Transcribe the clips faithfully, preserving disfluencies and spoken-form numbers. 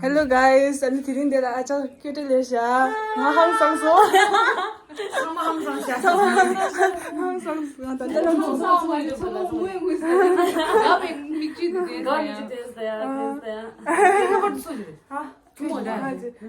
Hello guys, ཨ་ནི་དེ་རིང་འདི་ལ་ཨ་ཅག་སྐད་སྒྲ་ལས་བཞག་ང་ཧང་སངས་སོང་། ཚང་མ་ཧང་སངས་བཞག་ཚང་མ་ཧང་སངས་སོང་། ང་ད་ལྟ་ལ་ཚང་མ་ཧང་སངས་སོང་། ཡ་མིག་ཆུ་དེ་དེ་ཡ་དེ་དེ་ཡ། ཧ།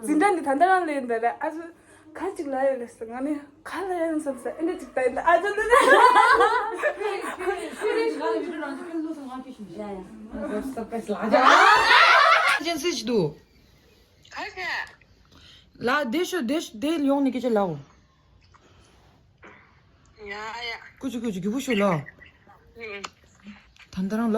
འཛིན་གྲྭ་འདི་ད་ལྟ་རང་ལས་འདི་རེད། ཨ་ཅག་ག་ཅིག་ལ་ཡོད་ལས་ཟེར། ང་ནི་ག་ལ་ཡོད་བསམ་ཟེར། ཨེ་འདྲ་ཅིག་ད་ཡིན་ད། ཨ་ཅག་འདི་ནི་ཅན་སིད་དུ། ག་རེ་བྱས། ལ་དེ་ཤོ་དེ་ཤོ་དེ་ཡོང་ནི་སྐད་ཆ་ལའོ། ཡ་ཡ། ཀུ་ཅི་ཀུ་ཅི་རྒྱུག་པོ་ཤོ་ལ། ད་ད་རང་ལ།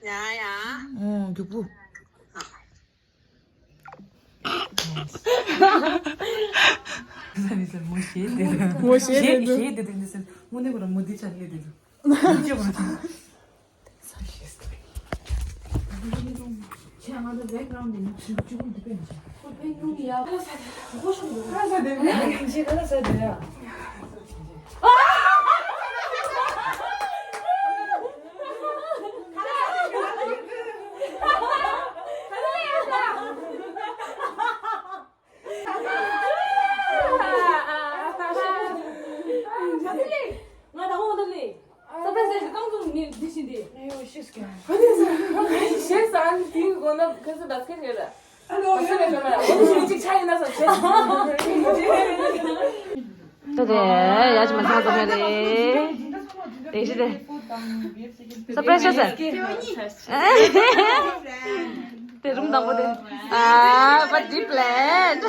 ཡ་ཡ། ཨོ་རྒྱུག་པོ། མོ་ཞེས་དེ་དུ། མོ་ཞེས་དེ་དུ། ཞེས་དེ་དུ་འདི་སེ་དངོས་གནས་ཁོ་རང་མོ་འདི་ཆ་ལེ་དེ་དུ། མོ་ཅེ་ཁོ་རང་ཆ། ས་ཞེས་དེ། ཆ་ང་ཚོ་བེག་གྷ་རའུན་ཌི་ནས་ཆུ་ཆུ་ཁུང་དུ་པེན་ཆ། ཁོ་པེན་ཁྱུང་གི་ཡ། ཁ་ས་དེ། ཁོ་ཤོང་དུ། ཁ་ས་དེ། ཁ་ས་དེ། ཁ་ས་དེ་ཡ། ད་དེ་ཡ་ཅི་མ་ཚང་ཙམ་རེད། དེ་ཤི་དེ། སར་པ་རའི་ཛི་ཆགས་ཟེར། དེ་རུམ་དང་པོ་དེ། ཨ་པ་ཌི་པི་ལེཊ།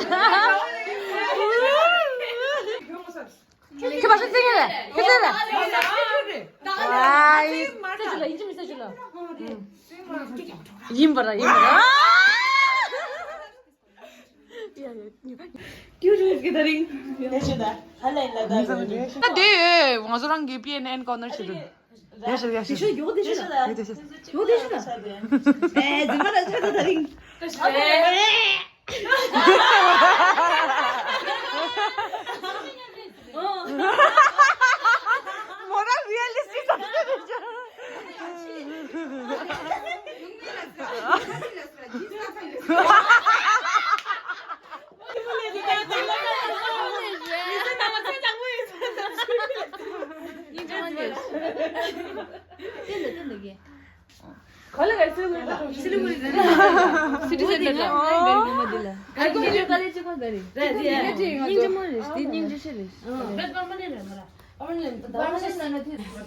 ཁྱེད་མ་ཤོད་ཙེ་ངེ་རེད། ཁྱེད་ཙེ་རེད། ཨ་ཡིན་ཙེ་ཅུ་ལ་ཡིན་ཅི་མི་ཙེ་ཅུ་ལ། ཡིན་པ་ར་ཡིན་པ་ར། ད་དེ་ང་ཚོ་རང་གི་པི་ཨེན་ཨེན་ཀོར་ནར་བྱེད་དུ། ཡ་ཤི་ཡ་ཤི། ཡོ་དེ་ཤི་ད། ཡོ་དེ་ཤི་ད། ཡོ་དེ་ཤི་ད། ཨེ་ཛི་མ་ལ་ཆ་ད་ད་རིང་། མོ་རང་རི་ཨ་ལི་སི་ཊིག་ད།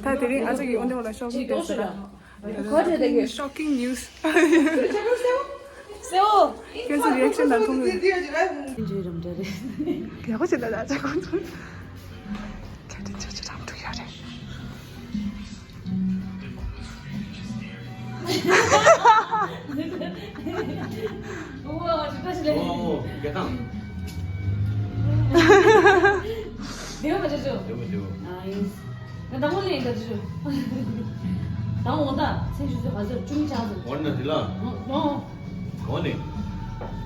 ད་དེ་རིང་ཨ་ཅག་གི་འོན་ཏེ་བ་ལ་ཤོག་གུ་དེ་ཟེར་ར། Shocking news. ཁྱེད་ཚོ་རི་ཨེག་ཤན་དང་མཐོང་གི་ཡོད། ཡག་པོ་བྱེད་ད་ད་ཅག་ཁོང་ཚོ། ཁྱེད་དེ་ཆོ་ཆོ་རང་འགྲོ་ཡོད་རེད། ཨོ་རྒྱ་ཐང་། བདེ་བ་མ་ཆ་ཆོ། བདེ་བ་བདེ་བ། ཨ་ཡིན། ང་དང་པོ་ལས་ཀ་ཆོ། དང་པོ་ད་ཚེ་ཆུ་ཚོད་ག་ཚོད་བཅུ་གཉིས་ཆགས་ཚོད། འོ་ན་དེ་ལ། ཨོ། གོ་ནས།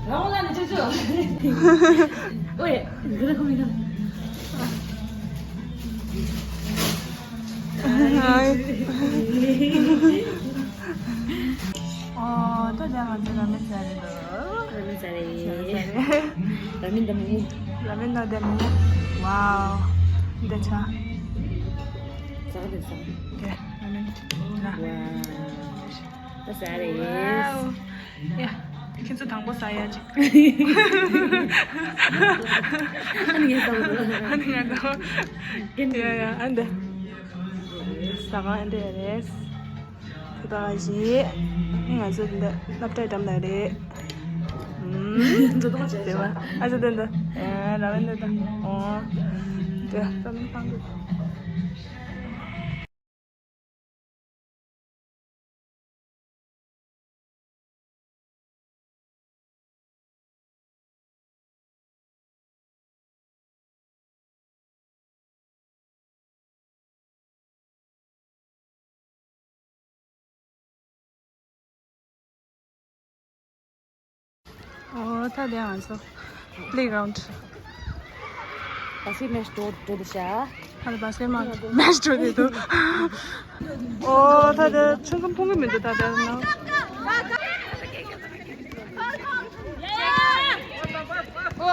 རང་ལ་ནི་ཆུ་ཆུ། ཨོའི། འདི་ལ་ཁོ་མི་ཁ། ཨོ་ད་ལྟ་ང་ཚོ་ར་མེན་ཟ་རེད་འདུག་ར་མེན་ཟ་རེད། ར་མེན་ཟ་རེད། ར་མེན་དང་མོག་མོག་ར་མེན་དང་དེ་མོག་མོག་ཝའོ། འདི་ཆ། ཟ་རེད་ཟ། དེ་ར་མེན་ན། ཝའོ། ད་ཟ་རེད། ཝའོ། ཡ། ཁྱེད་ཚོ་དང་པོ་ཟ་ཡ་ཅིག་ཨ་ནི་ངས་ཟ་བ་རེད། ཨ་ནི་ང་ཟ་བ། ཡ་ཡ་ཨ་འདི། ཟ་ག་ཨ་འདི་རེད། ད་ག་ཞིག་ཨ་ང་ཚོ་འདི་སློབ་གྲྭའི་འགྲམ་ལ་རེད། ཨུམ། འགྲོ་ཐུབ་པ་བྱས་བྱས་པ། ཨ་ཚོ་འདི་འདི། ཨེ་ར་བན་འདི་འདི། ཨོ། འདི་ཙམ་འཕང་འདུག་ཨོ་ད་དེ་ང་ཚོ་པི་ལེ་གྷ་རའུན་ཌི། བ་སི་ཀེ་ཊི་མེ་ཆི་འགྲོ་འགྲོ་འདུག་ཤག་ཧ་ལ་བ་སི་ཀེ་ཊི་མེ་ཆི་འགྲོ་འདུག་ཨོ་ད་དེ་ཆུང་ཀུ་མཐོང་གི་མི་འདུག་ད་དེ་ན།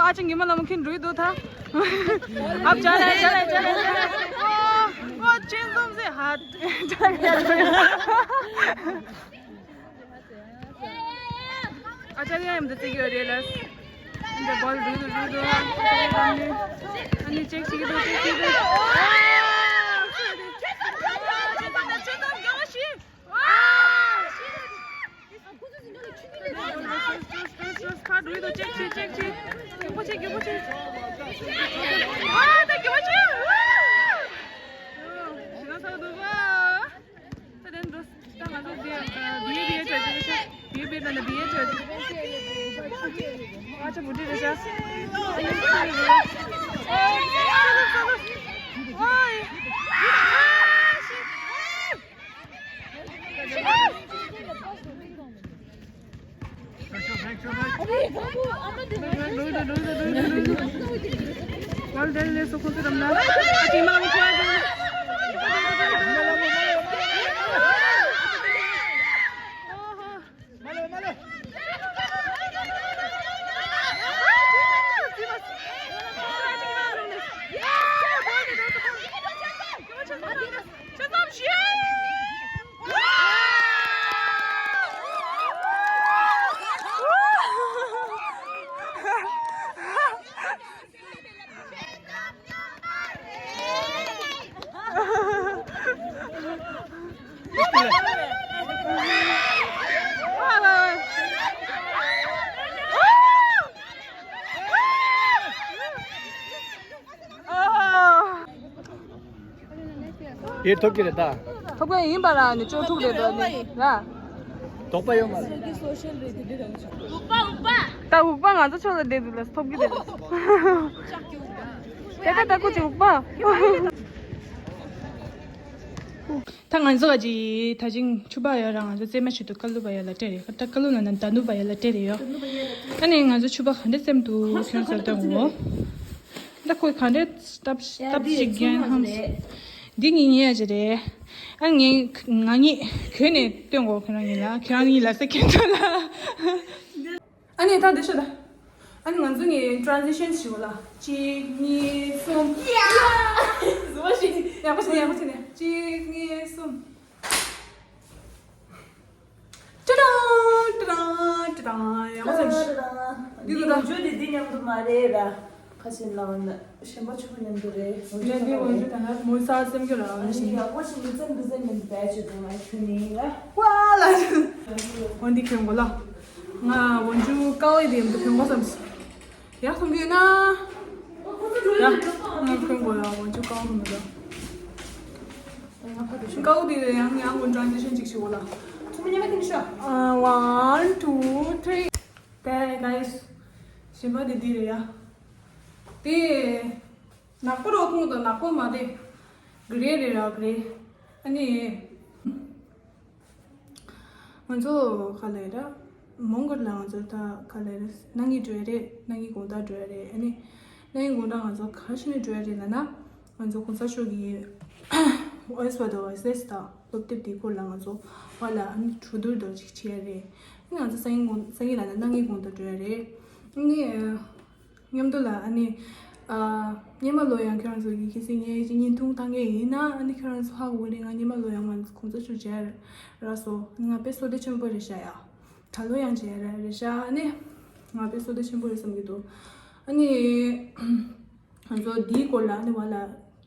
ཨ་ཅག་ཉི་མ་ལ་མ་ཁྱེར་འགྲོ་ཡི་འདུག་ད། ཨ་ཅག་ལ་ཅག་ལ་ཅག་ལ། ཨོ་ཨོ་ཅན་ཙམ་ཟེ་ཧ། ཨ་ཅག་ཡ་ཡམ་དུ་ཙིག་ཡོད་རེད་ལ། འདི་བོལ་རུ་རུ་རུ་རུ། ཨ་ནི་ཅེག་ཅིག་རུ་ཅེག་ཅིག་རུ། ཁ་འགྲོ་ཡི་འདུག་ཅེག་ཅིག་ཅེག་ཅིག་མགྱོགས་པོ་བྱེད། མགྱོགས་པོ་བྱེད། ཨ་ད་མགྱོགས་པོ་བྱེད། ཨ་ད་ང་ཚོ་འདི་བི་ཨེ་བི་ཨེ་བྱ་རྒྱུ་རེད་ཤག་བི་ཨེ་བི་ཨེ་ན་ན་བི་ཨེ་བྱ་རྒྱུ། ཨ་ཅག་བུ་འདི་རེད་ཤག་དེ་ཐོབ་ཀྱི་རེད་ད། ཐོབ་ཀྱི་ཡིན་པ་ར་ནི་ཅོ་ཐུག་རེད་དོ་ནི་ར། དོགས་པ་ཡོད་མ་རེད། ད་འུག་པ་ང་ཚོ་ཕྱོགས་ལ་བསྡད་འདུག་ལ་ཐོབ་ཀྱི་རེད། ད་ད་ད་ཀུ་ཅི་འུག་པ། ད་ང་ཚོ་ག་ཅི་ད་ཅིང་ཆུ་བ་ཡོད་ར། ང་ཚོ་རྩེད་མ་ཆུ་དུ་ཀ་ལུ་བ་ཡོད་ལ་སྤྲད་རེད། ད་ཀ་ལུ་ན་ན་ད་ནུ་བ་ཡོད་ལ་སྤྲད་རེད་ཡོད། ཨ་ནི་ང་ཚོ་ཆུ་བ་ག་འདྲ་རྩེད་འདུག་ཁྱོད་ཚོ་ལྟ་ངོ་། ད་ཁོས་ག་འདྲ་སྟབས་སྟབས་ཤིག་རྒྱན་ཧམ། འདི་ངའི་ཉེ་ཡ་ཅི་རེད། ཨ་ངའི་ང་གཉིས་གྱོད་ནས་སྟོན་གོ་ཁྱེད་རང་གཉིས་ལ། ཁྱེད་རང་གཉིས་ལ་ཟེར་ཁྱེད་ཚོ་ལ། ཨ་ནི་ད་འདི་ཤོད་ད། ཨ་ནི་ང་ཚོ་ངའི་transition་ཞིག་ལ། གཅིག་གཉིས་གསུམ། ཡ། བཟོ་བ་ཞིག་ཡག་པོ་བྱས་ནས་ཡག་པོ་བྱས་ནས། གཅིག་གཉིས་གསུམ། ཏྲ་ཏྲ་ཏྲ་ཏྲ་ཡག་པོ་བྱས་ནས། འདི་འདི་ལོ་ད། འཇུ་འདི་འདི་མཉམ་དུ་མ་རེད་ར། ཁ་ཤས་ལ་ན་ཞེན་པ་ཆུ་བོ་མཉམ་དུ་རེད། ངས་འདི་འོན་ཆུ་ད་ན་མོའི་ས་སེམས་སྐྱོ་ར་ཨ་ནི་ཡག་པོ་ཞིག་མི་ཚེ་འདི་ཚེ་མི་འདི་བས་ཆུ་དུ་ང་ཁྱོད་ནི་ལ་ཝ་ལ་འོན་འདི་ཁྱོད་མགོ་ལ་ང་འོན་ཆུ་ཀའོ་ཡི་དེ་མི་དུ་ཁྱོད་མགོ་བསམ་སི་ཡག་སོང་གི་ཡོད་ན་ཡག་ང་ཁྱོད་མགོ་ལ་འོན་ཆུ་ཀའོ་མི་དུ་ཀའོ་དེ་ཡང་ཡང་འོན་transition་ཅིག་ཞིག་འོ་ལ་ཚུམ་ཉི་མ་ཐིང་ཤོ། One, two, three. Hey guys. ཞེན་པ་དེ་འདི་རེད་ཡ། དེ། ནག་པོ་རོ་ཁུང་དང་ནག་པོ་མ་དེ། གི་རེ་རེ་ར་གི་རེ། ཨ་ནི། ང་ཚོ་ག་ལེ་ར། མོང་གོལ་ལ་ང་ཚོ་ད་ག་ལེ་ར། ནང་གི་འགྲོ་ཡ་རེད། ནང་གི་དགོང་དག་འགྲོ་ཡ་རེད། ཨ་ནི། ནང་གི་དགོང་དག་ང་ཚོ་ག་ཤི་ནས་འགྲོ་ཡ་རེད་ལ་ན། ང་ཚོ་གོང་ས་མཆོག་གི་Voice for the Voiceless་དང་སློབ་དེབ་དེའི་སྐོར་ལ་ང་ཚོ་བ་ལ་ཨ་ནི་གྲོས་བསྡུར་དང་ཅིག་བྱེད་ཡ་རེད། ཨ་ནི་ང་ཚོ་སང་ཉིན་དགོང་སང་ཉིན་ལ་ན་གནངས་ཉིན་དགོང་དག་འགྲོ་ཡ་རེད། ཨ་ནི་མཉམ་དུ་ལ་ཨ་ནི་ཉི་མ་ལོ་ཡང་ཁྱེད་རང་ཚོ་གི་གལ་སྲིད་ངའི་ཅིག་བརྙན་ཐུང་བཏང་མཁན་ཡིན་ན་ཨ་ནི་ཁྱེད་རང་ཚོ་ཧ་གོ་གི་རེད། ང་ཉི་མ་ལོ་ཡང་ང་གོང་ས་མཆོག་མཇལ་རག་སོང་། ང་དཔེ་བསོད་བདེ་ཆེན་པོ་རེད་ཤག་ཡ། ད་ལོ་ཡང་མཇལ་རག་རེད་ཤག་ཨ་ནི་ང་དཔེ་བསོད་བདེ་ཆེན་པོ་རེད་བསམ་གྱི་འདུག་ཨ་ནི། ང་ཚོ་འདིའི་སྐོར་ལ་ཨ་ནི་བ་ལ་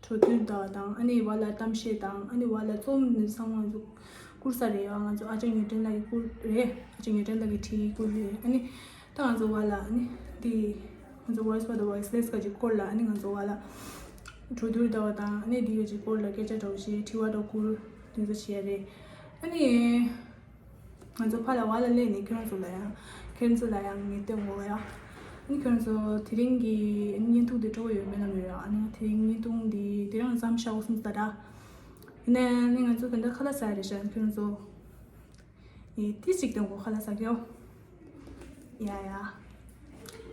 གྲོས་བསྡུར་དང་དང་ཨ་ནི་བ་ལ་གཏམ་བཤད་དང་ཨ་ནི་བ་ལ་རྩོམ་ནི་ཚང་མ་ང་ཚོ་བསྐུར་ས་རེད་ཡ། ང་ཚོ་ཨ་ཅག་ངེས་དོན་ལགས་ཀྱིས་བསྐུར་རེད། ཨ་ཅག་ངེས་དོན་ལགས་ཀྱིས་བྲིས་བསྐུར་རེད། ཨ་ནི་ད་ང་ཚོ་བ་ལ་ཨ་ནི་འདི་ང་ཚོ་Voice for the Voiceless་ག་ཅིག་སྐོར་ལ་ཨ་ནི་ང་ཚོ་བ་ལ་གྲོས་བསྡུར་དང་དང་ཨ་ནི་འདི་ག་ཅིག་སྐོར་ལ་སྐད་ཆ་འདྲ་བོ་བཤད་དྲི་བ་འདྲ་བསྐུར་དེ་ཚོ་བྱས་རེད། ཨ་ནི། ང་ཚོ་ཕར་ལ་བ་ལ་སླེབས་ནས་ཁྱོད་རང་ཚོ་ལ་ཡང་ཁྱོད་རང་ཚོ་ལ་ཡང་ངས་སྟོན་དགོས་ཡ། ཨ་ནི་ཁྱོད་རང་ཚོ་དེ་རིང་གི་བརྙན་ཐུང་དེ་སྤྲོ་བོ་ཡོད་མེད་ལ་མི་ཡོད། ཨ་ནི་དེ་རིང་བརྙན་ཐུང་འདི་དེ་རིང་མཚམས་བཞག་འོ་སུམ་ཙ་ར། ཡིན་ནའི་ཨ་ནི་ང་ཚོ་དེ་འདྲ་ཁ་ལག་ཟ་ཡ་རེད་ཤག་ཁྱོད་རང་ཚོ་ཡི་དེ་ཞིག་སྟོན་དགོས། ཁ་ལག་ཟ་གི་ཡོད། ཡ་ཡ། ཨ་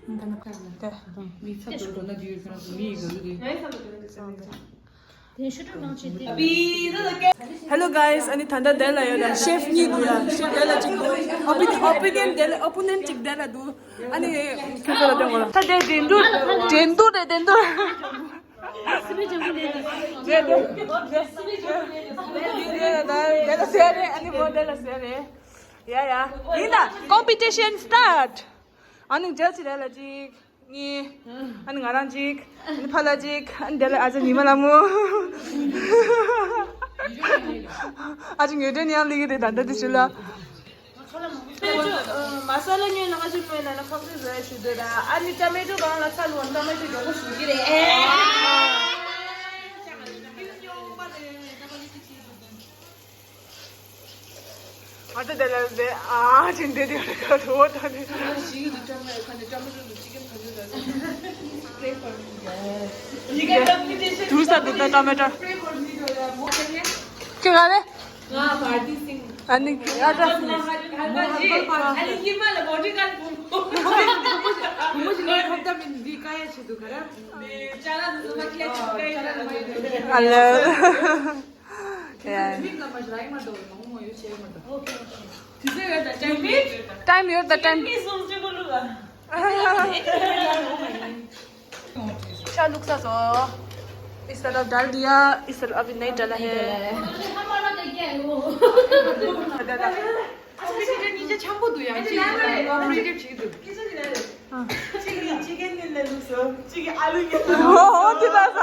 ནི་ད་ནི་ཕར་ལ་དེ་མི་ཚ་དོ་དོ་ན་དུས་ཁྱོད་རང་ཚོ་མི་ཡི་ག་ལུ་དུས། Hello guys, ཨ་ནི་ད་ལྟ་དེ་ལ་ཡོད་ལ་ཤེཕ་གཉིས་འདུག་ཡ། ཤེཕ་དེ་ལ་གཅིག་འདུག་ཨོ་པི་ཨོ་པི་ནན་དེ་ལ་ཨོ་པོ་ནན་གཅིག་དེ་ལ་འདུག་ཨ་ནི་ཁྱོད་ཚོ་ལ་སྟོན་དགོས་ལ། ད་དེ་དེ་འདུག་དེ་འདུག་རེད། དེ་འདུག་རེད། དེ་འདུག་རེད། དེ་ལ་ཟེར་རེད། ཨ་ནི་མོ་དེ་ལ་ཟེར་རེད། ཡ་ཡ། ཡིན་ད། Competition start. ཨ་ནི་ཇ་ཅི་རེད་ལ་གཅིག་གཉིས། ཨ་ནི་ང་རང་གཅིག་ཨ་ནི་ཕ་ལ་གཅིག་ཨ་ནི་དེ་ལ་ཨ་ཅག་ཉི་མ་ལ་མོ། ཨ་ཅག་ཉོས་དོན་ཡང་ལི་གི་རེད། ད་ལྟ་དེ་ཞུ་ལ། དཔེ་ཆ་མ་ས་ལ་ཉོས་ན་ང་ཅིག་མོས་ན་ན་ཁག་ཅིག་བཟོ་ཡ་ཞུ་འདོད་ད། ཨ་ནི་ཊ་མེ་ཊོ་གང་ལ་ཚ་ལུ་ཊ་མེ་ཊོ་མགྱོགས་པོ་ཞུ་གི་རེད། ཨ་ཏི་དེ་ལ་ཟེ་ཨ་ཅིན་དེ་དེ་རེ་ཁ་ཐོ་ཐོ་ནི། ཞིག་གི་ཊ་མེ་ཊོ་ཁ་ནི་ཊ་མེ་ཊོ་ལུ་ཅི་ཀན་ཁ་ནི་ལ་ཟེ། དུ་ས་དུ་ད་ཊ་མེ་ཊོ། ཁྱོད་ག་རེ། ང་བར་ཏི་སིང་། ཨ་ནི་ཨ་ཏྲ་སིང་། ཨ་ནི་ཧི་མ་ལ་བོ་ཊི་ཀན་བུ་མོ། བུ་མོ་ཞིག་ལ་ཁབ་ཏ་མིན་འདི་ཀ་ཡ་ཆེ་དུ་ག་ར། ཅ་ལ་དུ་ཟ་མ་ཁྱེད་ཆུ་ཀ་ཡ་ཆ་ལ་མ་ཡ། ཨ་ལ། ཡ། མིག་ལ་མ་ཞིག་ལ་ཡིན་མ་གཏོགས་མང་མོ་ཡོད་ཆེ་མ་གཏོགས། ཨོ་ཁེ་ཨོ་ཁེ། དུས་ཚོད་ཡོད་ད་ཊའིམ་མེད། ཊའིམ་ཡོད་ད་ཊའིམ། མི་སུམ་ཅུ་གོ་ལུག་ཨ། ཤ་བླུགས་ས་སོ། Instead of डाल दिया, इस तरह अभी नहीं डाला है। ཨ་ཕི་ཊར་གཉིས་ཆ་འཆམ་པོ་འདུག་ཡ། ཅིག་ཀོ་ཨོ་པ་རེ་ཊིབ་བྱེད་ཀྱི་འདུག་གཅིག་གིས་ཅི་ཀན་ནི་ལ་བླུགས་སོ། གཅིག་གིས་ཨ་ལུ་ཉལ་སོ། ཨོ་ཨོ་དེ་ད་ས།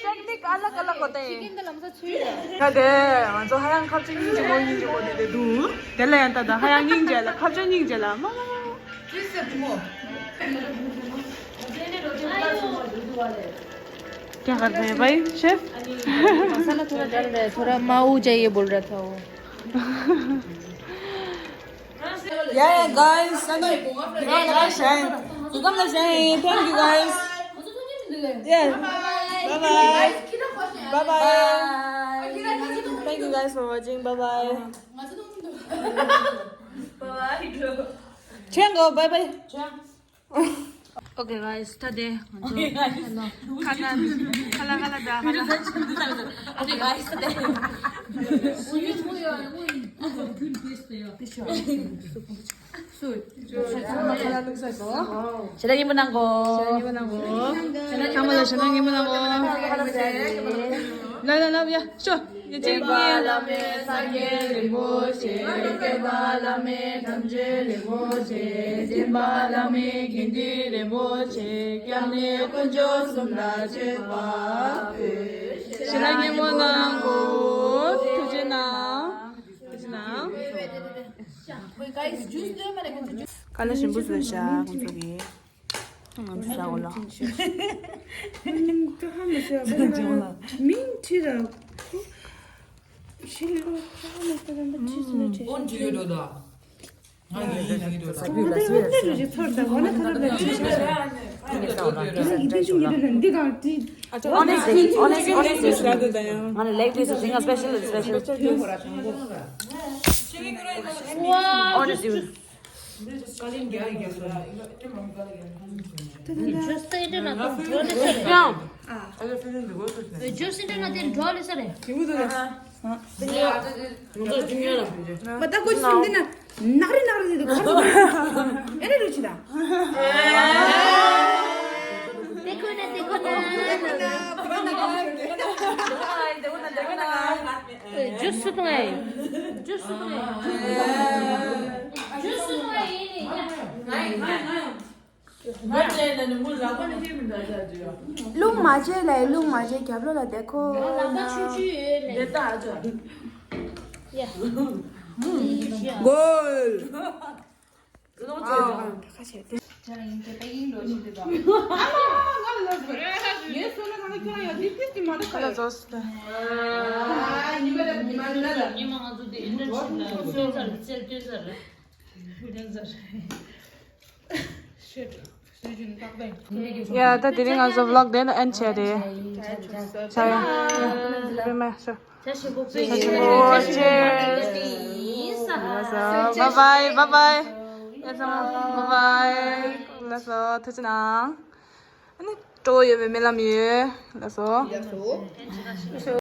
ཊེག་ནིག་ཨ་ལག་ཨ་ལག་གོ་ཏེ། ད་དེ་ང་ཚོ་ཧ་ཡང་ཁ་ཆེ་སྙིང་རྗེ་མོ་སྙིང་རྗེ་མོ་དེ་དེ་འདུག་དེ་ལ་ཡང་ད་ད་ཧ་ཡང་སྙིང་རྗེ་ལ་ཁ་ཆེ་སྙིང་རྗེ་ལ་མ་མ་མ། क्या करते हैं भाई शेफ? मसाला थोड़ा डाल रहे हैं, थोड़ा माऊ चाहिए बोल रहा था वो। Yeah, yeah, guys, I know. Thank you, guys. Yeah. Bye bye. Bye bye. Thank you guys for watching. Bye bye. Bye bye. Okay guys, ད་དེ་ང་ཚོ་ཁ་ལག་ཁ་ལག་ཁ་ལག་ད་ཁ་ལག Okay guys, ད་དེ། ཁ་ལག་བླུགས་ས་སོ། ཞེ་དྲག་ཉན་པོ་གནང་གོ། ཞེ་དྲག་ཉན་པོ་གནང་གོ། ཚང་མ་ལ་ཞེ་དྲག་ཉན་པོ་གནང་གོ། ལ་ལ་ལ་ཡ་ཤོ། བདེན་པ་བླ་མེད་སངས་རྒྱས་རིན་པོ་ཆེ། སྐྱོབ་པ་བླ་མེད་དམ་ཆོས་རིན་པོ་ཆེ། འདྲེན་པ་བླ་མེད་དགེ་འདུན་རིན་པོ་ཆེ། སྐྱབས་གནས་དཀོན་མཆོག་གསུམ་ལ་མཆོད་པ་ཕུལ། ཞེ་དྲག་ཉན་པོ་གནང་གོ། ཐུགས་རྗེ་གནང་། ཐུགས་རྗེ་གནང་། ཁ་ལག་ཞིམ་པོ་བཟོས་ཤག་ཁོང་ཚོ་གིས། ང་ཚོ་ཟ་འོ་ལ། ཀྲུ་ཧ་མི་ཟེར་བ་མིང་ཁྲི་ར། ཁོ་ཤི་ལོ་ཀྲུ་ཧ་མི་ཟེར་བ་ཁྲི་ཟེར་ན་ཁྲི། ཨོན་ཇི་ཡོད་འགྲོ་ད། ང་ཡི་ཡི་ཡི་འགྲོ་ད། ང་དེ་ང་དེ་རུ་ཅི་ཚོར་ད་འོ་ན་ཐ་ན་ད་ཁྲི་ཤ་ཤ། ཡི་འདི་ཅི་ཡི་འདི་འདི་གང་ཁྲི། Honestly, honestly, honestly. ང་ལ་ལེག་པིས་ཟེར་ང་སྤེ་ཤལ་སྤེ་ཤལ། Wow. Honestly. Juice ད་འདྲ་ན་ད་འགྲོ་ལེ་ས་རེད། Juice འདྲ་ན་དེ་འགྲོ་ལེ་ས་རེད། མ་ད་ཀོ་ཅི་འདི་ན་ནག་རི་ནག་རི་དེ་དུ་ཁ་ཚོ་ཨེ་རེ་རུ་ཆི་ད། དེ་ཁོ་ན་དེ་ཁོ་ན། Juice སུ་འཐུང་ཨེ། Juice སུ་འཐུང་ཨེ། Juice སུ་འཐུང་ཨེ་ཡིན་ནི་ཡ། རླུང་མ་བྱེད་ལ་རླུང་མ་བྱེད་རྒྱབ་ལོགས་ལ་བསྡད་ཁོ་ན། ལག་པ་ཆུ་ཆུ་ཡོད་ནས། Goal. ཡ་ད་དེ་རིང་ང་ཚོ་vlog དེ་ན་end བྱས་རེད། ཤ་ཡ། བེ་མ་ཤ། Cheers. Bye bye, bye bye. Bye bye. ལགས་སོ། ཐུགས་རྗེ་གནང་། ཨ་ནི། སྤྲོ་བོ་ཡོད་པའི་སྨོན་ལམ་ཡོད། ལགས་སོ། ལགས་སོ།